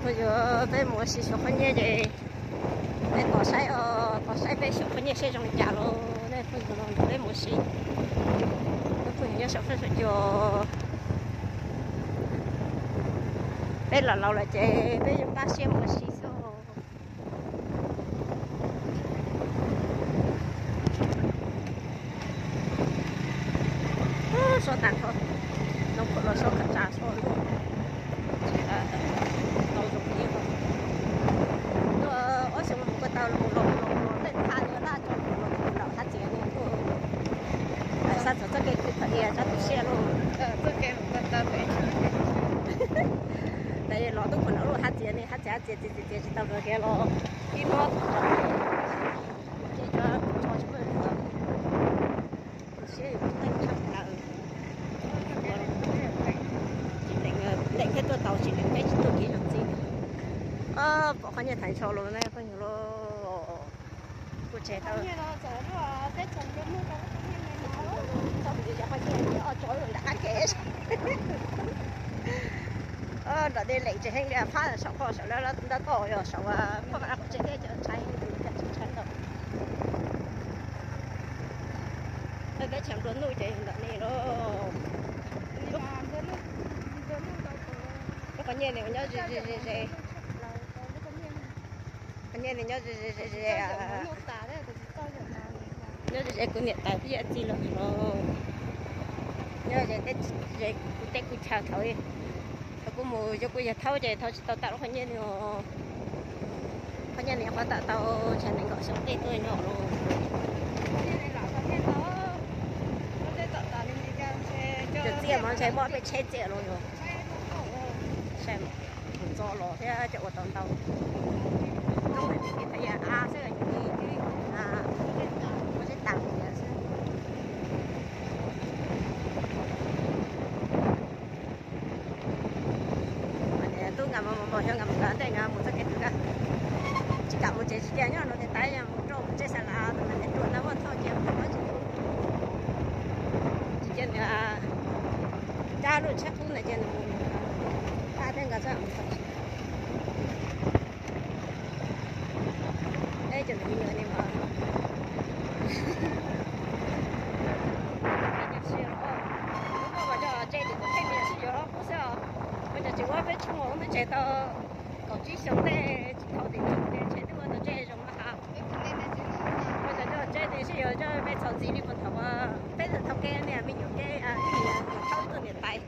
Phooj ywg, peb mus ua si xyuas qhov nyiaj ces peb tos saib, tos saib peb xyuas qhov nyiaj seb zoo li cas los nej phooj ywg los nrog peb mus ua si. Peb phooj ywg nyob saum qab saum cua, peb los laus lawm ces peb yuav npaj siab mus ua si xwb. Sab tas nrho, noo khaum los sab khav tsa sab luaj, tau zoo li. Tuaj ob xyoo mus ko taw los los los los tej tha li laj tso los los tus laus hab txiav li tuaj. Xav txog txoj kev khwv thaum ub tsab tu siab lauj. Txoj kev mus ko taw pem, los tub phu laus luaj hab txiav li, hab txiav hab txiav txiav txiav txiav tsis tau luag kiag los ib hmos ces cov tso tsis muaj luag. Siab yus teej tshaj plaws. Tsis lees thiab tuaj tau, tsis lees peb tsis tuaj kev zoo txiv. Pom qhov nyiaj thaiv ntsho los ne phooj ywg lauj. Kuv tseg tau. Nram qab kev, nram dej leem tsis heev li, phab saum qhov saum lawv ntab toj yog saum phab qhov tsev thiab cov ntshai heev li, cas tsis ntshai ntau. Peb tseem nplua nuj ces ntawm ne lauj. Lub qhov nyiaj ne nyob ze ze ze, qhov nyiaj ne nyob ze ze ze, nyob ze ze kuv niam tais thiab txiv los, nyob ze kuv teb kuv chaw thaum, thaum kuv mus yog kuv yog thaub ces thaub tsis tau tawm lub qhov nyiaj li. Qhov nyiaj ne qhov tawm tau tsam nees nkaum xyoo tej tuaj nyob los. Cov txiaj mas ntshe muab peb tsheb txiaj los yog. Mus txo los thiab cov ua tau ntau. Tub mas tsis tau yog av xwb, ua teb tas xwb. Tub nkawd mus mus xyov nkawd mus nkawd ntej, nkawd mus txoj kev twg, tsis kam mus tsev tsis cia nyob no tes tais, mus rau mus tsev xa las tus mas niam ruam na muaj thoj cia mus tsis tub. Tsis cia nws cab lub tsheb qub ntawd cia nws mus, pab thiab nkawd txhob mus txog. Peb cov me nyuam ni mas, muaj cov tsev tim tus pheej me nyuam sib yuav qub xwb os. Muaj cov tsis ua peb tshooj ua peb tseg tau kaum tsib xyoo tej tsis tau tim tus tsev, ntshe twb ua tau tsev zoo mas has. Muaj cov tsev tim sib yuav coj peb txhaum ntxiv li puag thaum peb thaum kev niam me nyuam kev, ib niam thaum tuaj niam tais,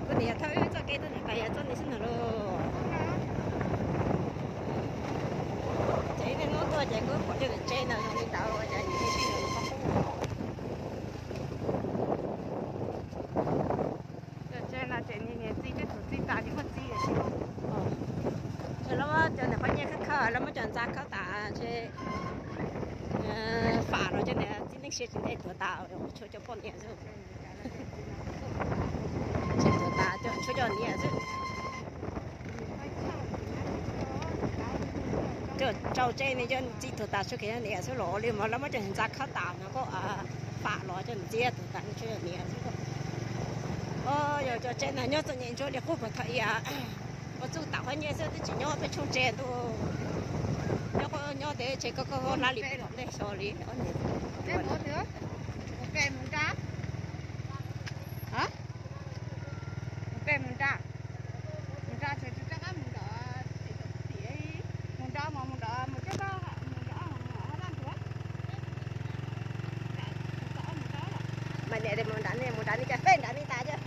kuv niam thaum wb txoj kev tuaj niam tais yog txoj ni xwb ntag lauj. Ces niaj hnub tuaj ces kuv pom cov niam tsev ntawd zoo li ntawd ces niam tsev sib yuav qub. Cov tsev no ces niam txiv twb tuag txiv tas ces muaj txiv lawm. Ces lawv muab cov niag qhov nyiaj khawb khawb, lawv muab cov ntxa khawb tas ces fam los cov niag txiv neej sia tsis ntev tuag tas, tshuav cov poj niam xwb. Tsis tuag tas, tshuav cov niam xwb. Cov tsau tsev ne cov txiv tuag tas tshuav kiag niam xwb los li mas lawv muab cov ntxa khawb tas no koj fam los cov txiv tuag tas tshuav cov niam xwb. Yog cov tsev no nyob txom nyem ntsuav li qub puag thaum ub, ua txuj tam qhov nyiaj xwb twb tsis nyob peb tshooj tsev ntuj. Nyob nyob ntev tsev koj koj hlab li tom ntej xyov li. Mas niam mus nrad ne, mus nrad ne cas peb nrad ne tas thiab.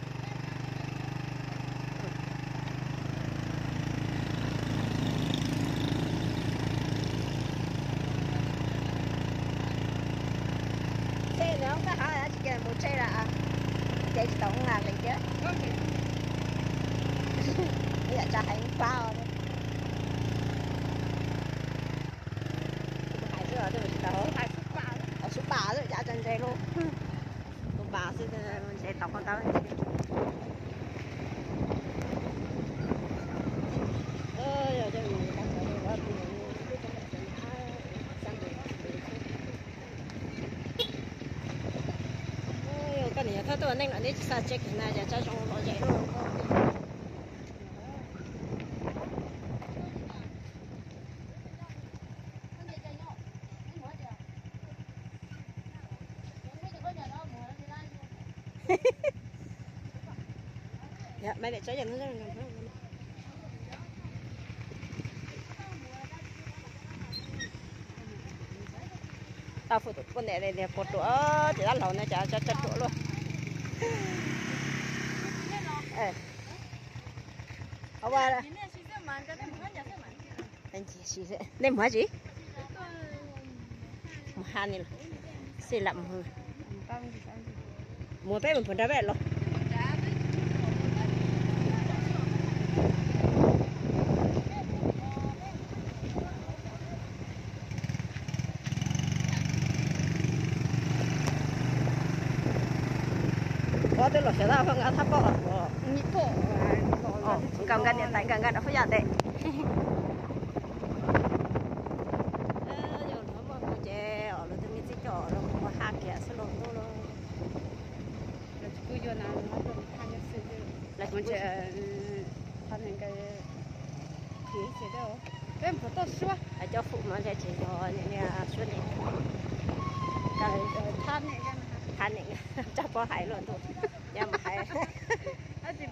Txij no koj hov tsis cia mus tsev lawm, ces tsis tau ua li thiab. Yam tsa hais pab os. Hais xwb os, tsis tau hais xub pam xwb, cav tso ntses lauj. Xub pam xwb, ntses tau qhov ntawd. Koj niam yog thawj tuaj neej los neb tsis xa tsev kiag na, yog tsa zoo los zem lauj. Tau fu tus poj niam puas ruam, ces dab laug no cas tso tso ruam luaj. Nej mus hab tsi? Mus hab ni los? Xij lam mus. Mus peb mus puag nrad peb los. Ua twb los xyov tab nqa thaj poj os. Nkaus nqa niam tais nkaus nqa rau hauv yaj tes. Yog lawv muaj hu ces lawv tus me txiv coj lawv mus haj kiag xwb los ntuj los. Lawv tsis pub, peb mus toj suab, cov fum mas ntshe tsis yog niam suab ne. Thab ne, tsab pob hais luaj ntuj, yog mus hais. Tab sis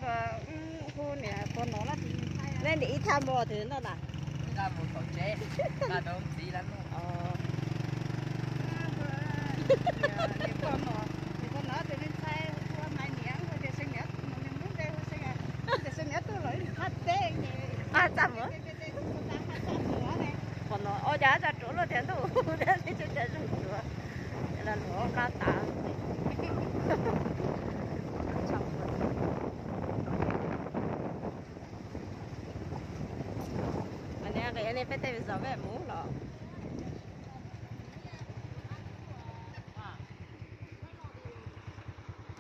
hu niam pog no, nej niam ib thaj npua twg noj na? Txaj muag. Qhov no ua cas tso ruam luaj tiag ntuj, tsis tso ruam, los luag qab tas. Nqis ne peb tej zos peb mus los.